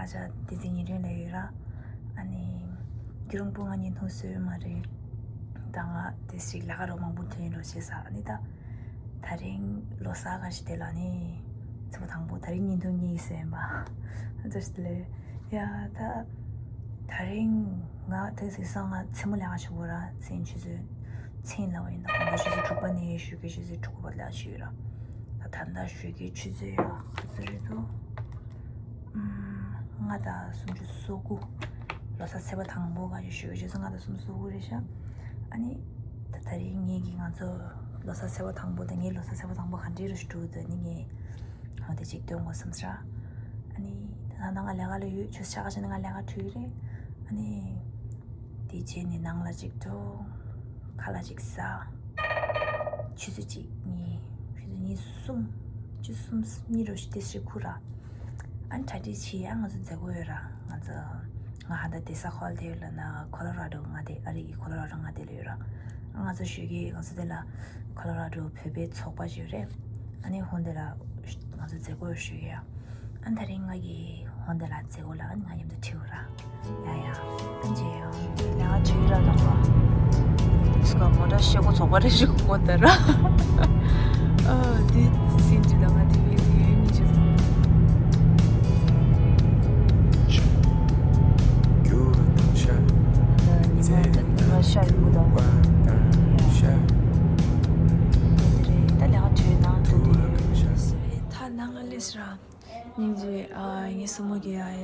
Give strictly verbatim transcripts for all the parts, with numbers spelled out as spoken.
ང་ཅག་དེ་ཚེ་ཉིན་རེ་ལས་ཡོད་ར། ཨ་ནི་རྒྱུ་རང་པོ་ང་ཉིན་ཐུང་སོས་མ་རེད། ད་ང་དེ་ཞིག་ལ་ཁ་རོ་མང་པོ་ཐོན་རོ་བྱེད་ས། ཨ་ནི་ད་ད་རིང་ལོ་གསར་ག་ཞིག་དེ་ལ་ནི་ཚེ་པོ་དང་པོ་ད་རིང་ཉིན་ཐུང་གཉིས་སོས་མ། ཨ་ཅག་ཞིག་ལས་ཡ་ད་ད་རིང་ང་དེ་ཞིག་སང་ང་ཚེ་མོ་ལས་ཀ་ཞུ་གོ་ར། མཚན་ཆུ་ཚོད་མཚན་ལ་བ་ཡིན་ད་གང་ད་ཆུ་ཚོད་དྲུག་པ་ནས་ཞུ་གི་ཆུ་ཚོད་དྲུག་པ་ལ་ཞུ་ཡོད་ར། ད་ད་ད་ཞུ་གི་ཆུ་ཚོད་ཡ་ག་ཚོད་རེད་དོ། ལྔ་དང་སུམ་ཅུ་སོ་དགུ། ལོ་གསར་ཚེས་པ་དང་པོ་ག་ཞུ་ཞུ་ཞུ་ལྔ་དང་སུམ་ཅུ་སོ་དགུ་རེད་ཤག་ཨ་ནི་ད་ད་རིང་ངེད་ཀྱིས་ང་ཚོ་ལོ་གསར་ཚེས་པ་དང་པོ་དང་ངའི་ལོ་གསར་ཚེས་པ་དང་པོ་ག་འདྲའི་རུ་ཞུ་འདུག་ད་ནི་ངས་ཧོ་དེ་ཅིག་སྟོན་དགོས་བསམ་ས། ཨ་ནི་ད་ནང་ང་ལས་ཀ་ལ་ཡོད། ཆུ་ཚོད་ཆ་ག་ཅིག་ནང་ང་ལས་ཀ་ཁྲུས་རེད། ཨ་ནི་དེ་རྗེས་ནས་ནང་ལ་ཅིག་འགྲོ། ཁ་ལག་ཅིག་ཟ། ཆུ་ཚོད་གཅིག་གཉིས། ཆུ་ཚོད་གཉིས་གསུམ། བཅུ་གསུམ་གཉིས་རུ་ཞིག་དེ་ཞིག་ཁུར་ར། ཨ་ནི་གྲ་སྒྲིག་བྱས་ཡ་ང་ཚོ་མཛད་སྒོ་ཡོད་ར། ང་ཚོ་ང་ཧ་ད་དེ་ས་ཁོལ་དེ་ཡོད་ལ་ན་ཁོ་ལོ་ར་ཌོ་ང་དེ་ཨ་རི་གི་ཁོ་ལོ་ར་ཌོ་ང་དེ་ལ་ཡོད་ར། ང་ཚོ་ཞུ་གི་ང་ཚོ་དེ་ལ་ཁོ་ལོ་ར་ཌོ་བོད་པའི་ཚོགས་པ་ཞིག་ཡོད་རེད། ཨ་ནི་ཧོན་དེ་ལ་ང་ཚོ་མཛད་སྒོ་ཞུ་གི་ཡ། ཨ་ད་རིང་ང་གི་ཧོན་དེ་ལ་མཛད་སྒོ་ལ་ཨ་ནི་ང་མཉམ་དུ་ཁྲིད་འོ་ར། ཡ་ཡ། ཨ་མཇལ་ཡོང་། ཡ་ཁྲིད་ར་དང་པ། སྐ་མོ་ཏྲ་ཤེ་གོ་ཚོགས་པ་རེ་ཞིག་གོ་ད་ར། ཨ་དེ་སིན་ཅི་ད་ང་དེ་བི་དེ་ཡོད་ཉི་ཅི་ད་ཉི་མ་ད་ཉི་མ་ཤར་ཡོང་གི་ད། ཡ་ད་ལས་ཀ་བྱོས་ན་དུ་དེ་ད་ནང་ང་ལས་ར། སྙིང་རྗེ། ཨ་ངའི་སྲུ་མོ་གི་ཨ་ཡ་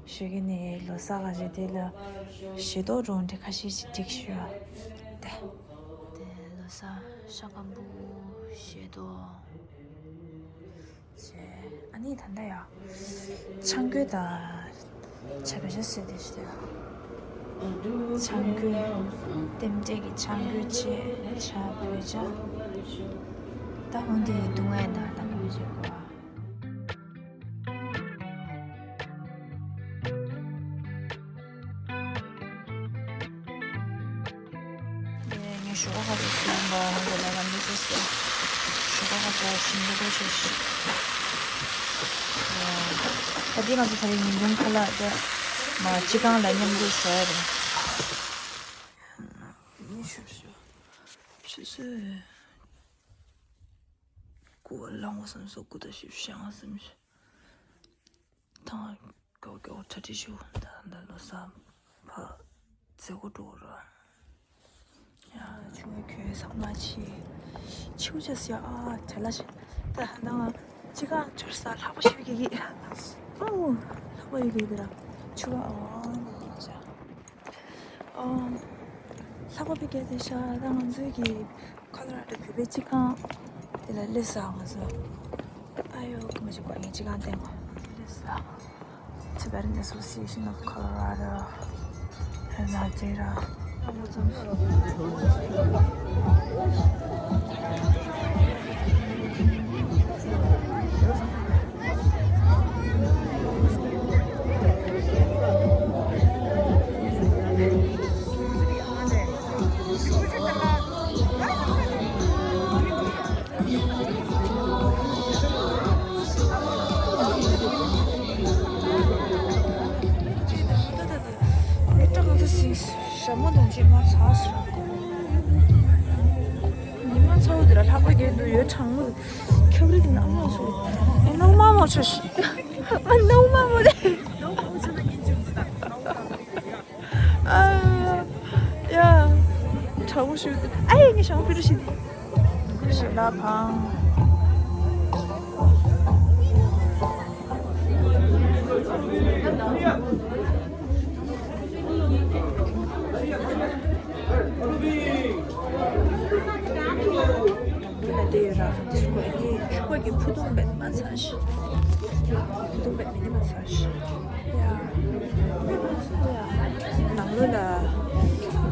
ཞོགས་ཀས་ནས་ལོ་གསར་ག་རེ་དེ་ལ་ཞེ་ཏོག་སྒྲོན་འདྲ་ཁ་ཤས་ཤིག་སྒྲིག་ཞུ་ཨ། དེ་དེ་ལོ་གསར་ཤ་སྐམ་པོ་ཞེ་ཏོག་བྱས། ཨ་ནི་ད་ལྟ་ཡ་ཆང་གོས་དང་ཇ་བོད་ཇ་བཟོས་ཏེ་ཞུ་ཡ། ཆང་གོས་ལྟེམ་ལྟེ་གི་ཆང་གོས་བྱས། ཇ་བོད་ཇ། ད་འོན་ཏེ་སྡུག་བསྔལ་དང་ད་ག་བྱེད་དགོས་ཨ། ངས་ཞོགས་ཁ་ཁ་ཚོ་ཞིམ་པོ་ཧོན་གོ་ལ་ལ་མི་ཚེ་སྐྱེལ། ཞོགས་ཁ་ཁ་ཚོ་ཞིམ་པོ་ཁ་ཤས་ཤིག་ད་འདི་ང་ཚོ་ད་རེས་ཉིན་གུང་ཁ་ལག་དེ་མ་སྤྱི་ཁང་ལ་མཉམ་དུ་ཟ་ཡ་རེད། ཉི་ཤུ་ཤུ་ཤུ་ཤུ། སྐུ་བ་ལངས་བསམ་སོ་སྐུ་ད་ཞིབ་བཤང་བསམ་ཞིག་ཐང་། མགྱོགས་མགྱོགས་གྲ་སྒྲིག་ཞུ། ད་ད་ལོ་གསར་ཕ་མཛད་སྒོ་འགྲོ་ར། ཡ་ཆུང་བའི་ཁྱོད་ཚང་མ་ཆེ་ཆེའུ་ཅེས་ཡ་ཨ་བྲེལ་ལ་ཞིག་ད་ནང་ཅི་གང་འབྱོར་ས་ལྷག་པ་ཞིག་གི་ཨོ་ལྷག་པ་ཡོད་གི་དེ་ར་ཆུ་བ་ཨོ་ནི་ཡིན་ཤག་ཨོ་ལྷག་པ་པའི་སྐད་དེ་ཤ་ད་ང་ཚོའི་གི་ཁོ་ལོ་ར་ཌོ་བོད་པའི་སྤྱི་ཁང་དེ་ལ་སླེབས་སོང་ང་ཚོ། ཨ་ཡོ་མ་ཞིག་པ་ངའི་སྤྱི་ཁང་ལྟད་མོ་སླེབས་སོང་། Tibet Association of Colorado, Alberta. ཞྭ་མོ་དང་ཅིག་མར་ཚར་སོང་། ཉི་མ་ཚ་བོ་འདི་ལ་ལྷགས་པ་རྒྱག་འདུག་ཡོད་གྲང་མོ་འདུག་ཁྱབ་རི་འདི་ནང་ལ་སོང་། ཨེ་ནོ་མ་མོ་ཆོ་ཤི། ཨ་ནོ་མ་མོ་རེད། ཨ་ཡ། གྲང་མོ་ཞིག་འདུག་ཨ་ཡ་ངས་ཞྭ་མོ་ཕུད་རོགས་ཞུ། ཞྭ་ལ་ཕང་། ལ་དེ་ཡོད་ར་དེ་སུ་གོ་ཡི་ཕྱུ་པ་གི་ཕུ་ཐུང་བེད་མ་ཚ་ཤི། ཕུ་ཐུང་བེད་མི་ནི་མ་ཚ་ཤི། ཡ། ཡ། ནང་ལོ་ལ།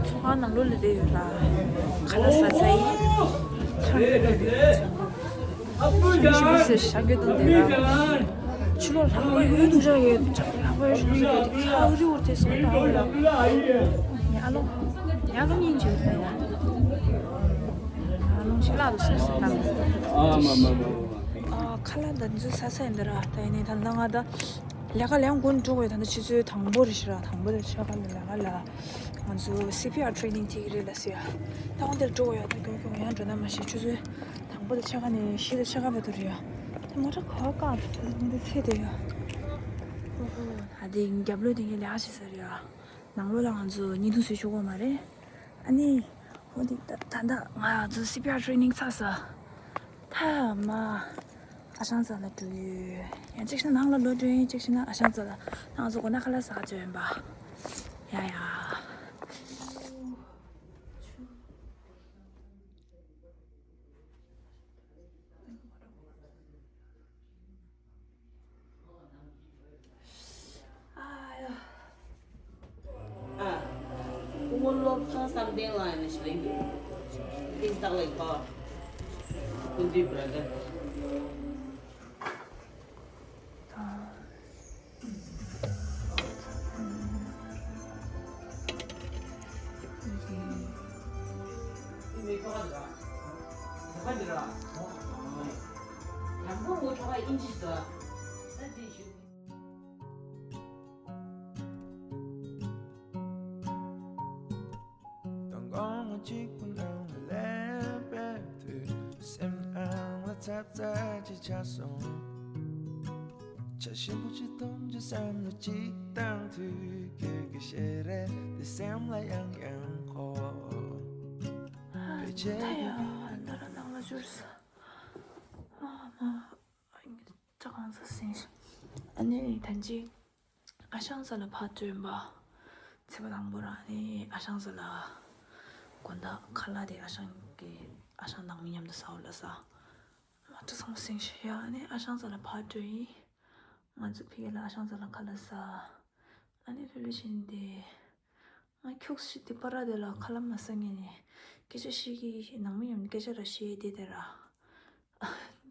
ཚོང་ཁང་ནང་ལོ་ལ་དེ་ཡོད་ར། ཁ་ལག་ཟ་ཚ་ཡི། ཚོང་ཁང་ལ་དེ་ཡོད་ར། ཞང་ཞུ་ཟེར་ཞག་གི་དོན་དེ་ར། ཆུ་ལོག་ལྷག་པ་ཡོད་འདུག་ཅག་ཡོད་འདུག་ཅག་ལྷག་པ་ཡོད་ཞུ་ཟེར་གི་ཁག་རི་བོར་དེ་སོང་ད་འོ་ལ། ཉ་ལོ། ཉ་གང་ཡིན་ཅི་ཡོད་ད་ཡ། ཉ་ལོ་ཞིག་ལ་དུ་སོང་སོང་ད། ཨ་མ་མ་མ་མ། ཨ་ཁ་ལག་འདི་ཚོ་ས་ས་ཡིན་འདི་ར་ད་ཡིན་ནི་ད་ལྟ་ང་ད། ལས་ཀ་ལས་འགོ་འགྲོ་དགོས། ད་ལྟ་ཆུ་ཚོད་དང་པོ་རེད་ཤག་དང་པོ་རེད་ཤག་ལས་ཀ་ལ་ང་ཚོ་སི་པི་ཨར་ཊེ་ནིང་ཐེབས་ཀྱི་རེད་ལ་ཟེར་ཡ། ད་འོ་འདིར་འགྲོ་དགོས་ཡ། ད་མགྱོགས་མགྱོགས་ཡང་འགྲོ་ན་མ་ཤེས། ཆུ་ཚོད་དང་པོ་དང་ཕྱེད་ཀ་ནས་བཞི་དང་ཕྱེད་ཀ་བར་དུ་རེད་ཡ། ད་མོ་ཊ་ག་པར་བཀག་འདུག་ད་ང་འདི་ཚེ་དེ་ཡ། ཨོ་ཧོ། ད་འདི་རྒྱབ་ལོགས་དེ་གའི་ལས་ཀ་བྱེད་ས་རེད་ཡ། ནང་ལོགས་ལ་ང་ཚོ་བརྙན་ཐུང་བཟོས་ཆོག་གི་མ་རེད། ཨ་ནི། འོ་འདི་ད་ད་ལྟ་ང་ཚོ་སི་པི་ཨར་ཊེ་ནིང་ཚར་སོང་། ཐ་མ། ཨ་ཞང་རྩ་ལ་འགྲོ་ཡོད། ཡང་གཅིག་ཤི་ན་ནང་ལ་ལོག་འགྲོ་ཡིན། གཅིག་ཤི་ན་ཨ་ཞང་རྩ་ལ་ང་ཚོ་དགོང་དག་ཁ་ལག་ཟ་ག་འགྲོ་ཡིན་པ། ཡ་ཡ། ཨ། སྐུ་ངོ་བློ་བཟང་བསམ་གཏན་ལགས་ནས་ཞིག་ལེན་དགོས། Please talk like her. Kunti brother. དང་གོང་མ་གཅིག་པུ་ནང་ལ་སླེབས་པའི་དུས། སེམས་ནང་ལ་ཚབ་ཚབ་ཅིག་ཆགས་སོང་། ཆ་ཞིམ་པོ་ཅིག་འཐུང་ཅིག་བསམ་བློ་ཅིག་བཏང་དུས། ཁྱོད་ཀྱི་ཞལ་རས་འདི་སེམས་ལ་ཡང་ཡང་འཁོར། ཕལ་ཆེར་ད་ཡ་ད་ར་ནང་ལ་འབྱོར་སོང་། ཨ་མ། ཨ་ནི་ད་གང་ཟེར་ཟིན། ཨ་ནི་ད་ཅི། ཨ་ཞང་རྩ་ལ་ཕར་ཐོན་པ། ཚེས་པ་དང་པོ་རང་ནི་ཨ་ཞང་རྩ་ལ། དགོང་དག་ཁ་ལག་དེ་ཨ་ཞང་གི་ཨ་ཞང་ནང་མི་མཉམ་དུ་ཟ་འོ་ལ་ཟ། མ་ཏྲ་སོང་སེང་ཤི་ཡ། ཨ་ནི་ཨ་ཞང་རྩ་ལ་ཕར་ཐོན་ཡིན། ང་ཚོ་ཕ་གི་ལ་ཨ་ཞང་རྩ་ལ་ཁ་ལག་ཟ། ཨ་ནི་ལྷོད་ལྷོད་བྱས་ནས་བསྡད། ང་ཁྱུག་ཤི་དེ་པ་ར་དེ་ལ་ཁ་ལག་མ་ཟ་ངེས་ནས་སྐད་ཆ་བཤད་ཀྱི། ནང་མི་མཉམ་སྐད་ཆ་ར་བཤད་དེ་དེ་ར།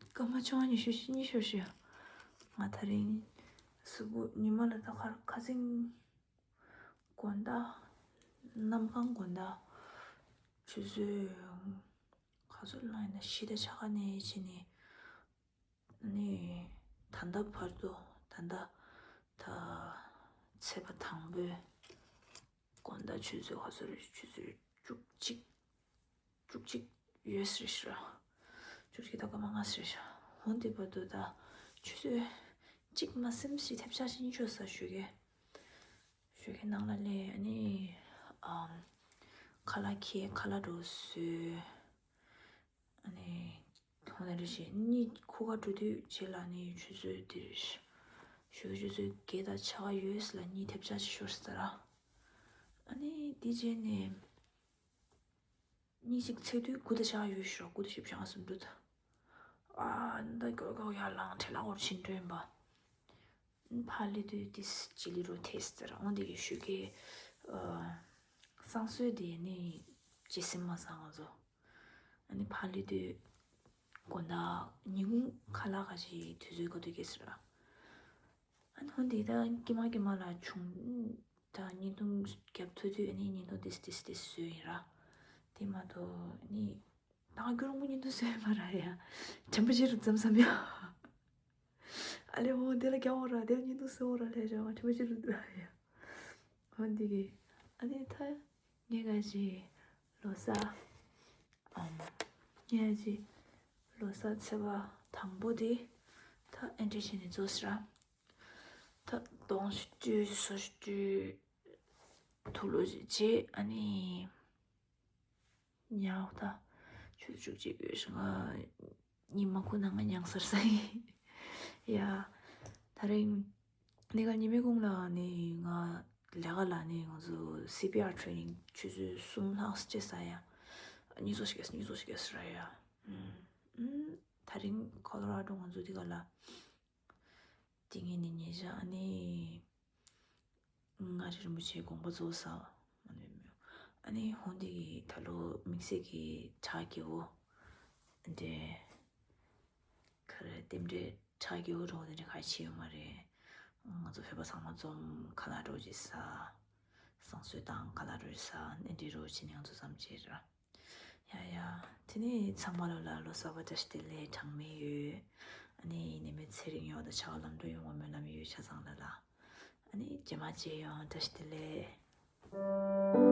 སྐར་མ་བཅོ་ལྔ་ཉི་ཤུ་ཉི་ཤུ་ཤི། ང་ད་རིང་གཟུགས་པོ་ཉི་མ་ལ་ད་ཁར་ཁ་སེང་། དགོང་དག་གནམ་གང་དགོང་དག་ཆུ་ཚོད་ག་ཚོད་ལ་ཡིན་ན་བཞི་དང་ཕྱེད་ཀ་ནས་བྱས་ནས་ནི་ད་ལྟ་བར་དུ། ད་ལྟ་ད་ཚེས་པ་དང་པོའི་དགོང་དག་ཆུ་ཚོད་ག་ཚོད་རེད། ཆུ་ཚོད་བཅུ་གཅིག་བཅུ་གཅིག་ཡོད་ས་རེད་ཤག་བཅུ་གཅིག་དང་སྐར་མ་ལྔ་ས་རེད་ཤག་འོ་འདི་བར་དུ་ད་ཆུ་ཚོད་གཅིག་མ་ཟིན་ཞིག་ཐེབས་ཆག་ཞིག་ཉི་ཤུ་ས་ཞོགས་ཀས། ཞོགས་ཀས་ནང་ལ་སླེབས། ཨ་ནི་ཨམ་ཁ་ལག་ཁྱེར། ཁ་ལག་འགྲོ་བཟོས། ཨ་ནི་ཐོག་ནས་རེ་ཞིག་གཉིད་ཁུག་ག་འགྲོ་དུས་བྱས་ལ་ནི་ཆུ་ཚོད་འདིར་ཞོགས་ཀས་ཆུ་ཚོད་བརྒྱད་དང་ཕྱེད་ཀ་ཡོད་ས་ལ་གཉིད་ཐེབས་ཆག་ཅིག་ཤོར་སོང་ར། ཨ་ནི་འདི་རྗེས་ནས་གཉིད་ཅིག་ཚད་དུས་དགུ་དང་ཕྱེད་ཀ་ཡོད་ཤག་དགུ་དང་ཕྱེད་ཀ་ཕྱེད་ཀ་ཟིན་འགྲོ་ད། ཨ་ད་མགྱོགས་མགྱོགས་ཡར་ལངས། ཁྲེ་ལ་འོར་ཕྱིན་འགྲོ་ཡིན་པ། ཕར་སླེབས་དུས་ཏིས་ཅི་ལི་རོ་ཐེས་ཟེར། འོ་འདི་གི་ཞོགས་ཀས་ཨ་བསང་གསོལ་དེ་ནི་ཇི་སིམ་མ་བསང་ང་ཚོ། ཨ་ནི་ཕར་སླེབས་དུས་དགོང་དག་ཉིན་གུང་ཁ་ལག་ག་ཅིག་དུས་ཚོད་ག་དུས་སྐྱེལ་ཟེར། ཨ་ནི་འོ་འདི་ད་ཀྱེ་མ་ཀྱེ་མ་ལ་བྱུང་། ད་བརྙན་ཐུང་རྒྱབ་ཐུབ་དུས་ཨ་ནི་བརྙན་ཐུང་ཏིས་ཏིས་ཏིས་བཟོས་ཡིན་ར། དེ་མ་གཏོགས་ཨ་ནི། ད་ང་ཁྱོད་རང་པོ་བརྙན་ཐུང་བཟོས་མ་ར་ཡ། དྲན་པ་བརྗེད་འགྲོ་བསམ་བསམ་ཡ། ཨ་ལེ་འོ་དེ་ལ་རྒྱག་འོ་ར། དེ་ལ་བརྙན་ཐུང་བཟོ་འོ་ར་ལས་བྱ་བ་དྲན་པ་བརྗེད་འགྲོ་འདུག་ཡ། འོ་འདི་གི། ཨ་ནི་ད་ངས་ག་ཅི་ལོ་གསར། ཨམ། ངས་ག་ཅི་ལོ་གསར་ཚེས་པ་དང་པོ་དེ་ད་ཨེ་འདྲ་བྱས་ནས་རྫོགས་སོང་ར། ད་གདོང་ཞིག་བཀྲུས། སོ་ཞིག་བཀྲུས། དུག་ལོག་ཅིག་བྱས། ཨ་ནི། ཉལ་ད། ཆུ་ཚོད་བཅུ་གཅིག་ཡོད་ཤག་ང་གཉིད་མ་ཁུག་ན་ང་མྱངས་ཚར་ས་ཡིན། ཡ། ད་རིང་། གནས་སྐབས་ཉི་མའི་གུང་ལ་ནི་ང་ལས་ཀ་ལ་ནི་ང་ཚོ་སི་པི་ཨར་ཊེ་ནིང་ཆུ་ཚོད་གསུམ་ལྷག་བྱས་ས་ཡ། གཉིད་ཚོ་ཞིག་གཉིད་ཚོ་ཞིག་ཟེར་ཡ། ཨུམ། ཨུམ། ད་རིང་ཁོ་ལོ་ར་ཌོ་ང་ཚོ་འདི་ག་ལ། དེ་ངས་ནི་ཉེ་ཞག་ཨ་ནི། མངའ་རིས་རིན་པོ་ཆེའི་དགོངས་པ་རྫོགས་སོང་། ཨ་ནི་ཧོན་དེ་གི་ད་ལོ་དམིགས་བསལ་གྱི་ཕྱག་རྒྱའོ། འདི། ག་རེ་རྟེན་འབྲེལ་ཕྱག་རྒྱའོ་འགྲོ་དེ་འདྲ་ག་ཅི་ཡོད་མ་རེད། ང་ཚོ་བོད་པ་ཚང་མ་འཛོམས་ཁ་ལག་འགྲོ་ཅིག་ཟ། བསང་གསོལ་བཏང་ཁ་ལག་འགྲོ་ཅིག་ཟ། གནས་འདྲེན་རོགས་བྱས་ནས་ང་ཚོ་མཚམས་བཅད་ར། ཡ་ཡ། དེ་ནས་ཚང་མ་ལོ་ལ་ལོ་གསར་པ་བཀྲ་ཤིས་བདེ་ལེགས་གྲངས་མེད་ཡོད། ཨ་ནི་ནད་མེད་ཚེ་རིང་ཡོང་བ་དང་ཕྱག་ལམ་འགྲོ་ཡོང་བ་སྨོན་ལམ་ཡོད། ཡོད། ཆ་ཚང་ལ་ལ། ཨ་ནི་རྗེས་མ་མཇལ་ཡོང་། བཀྲ་ཤིས་བདེ་ལེགས།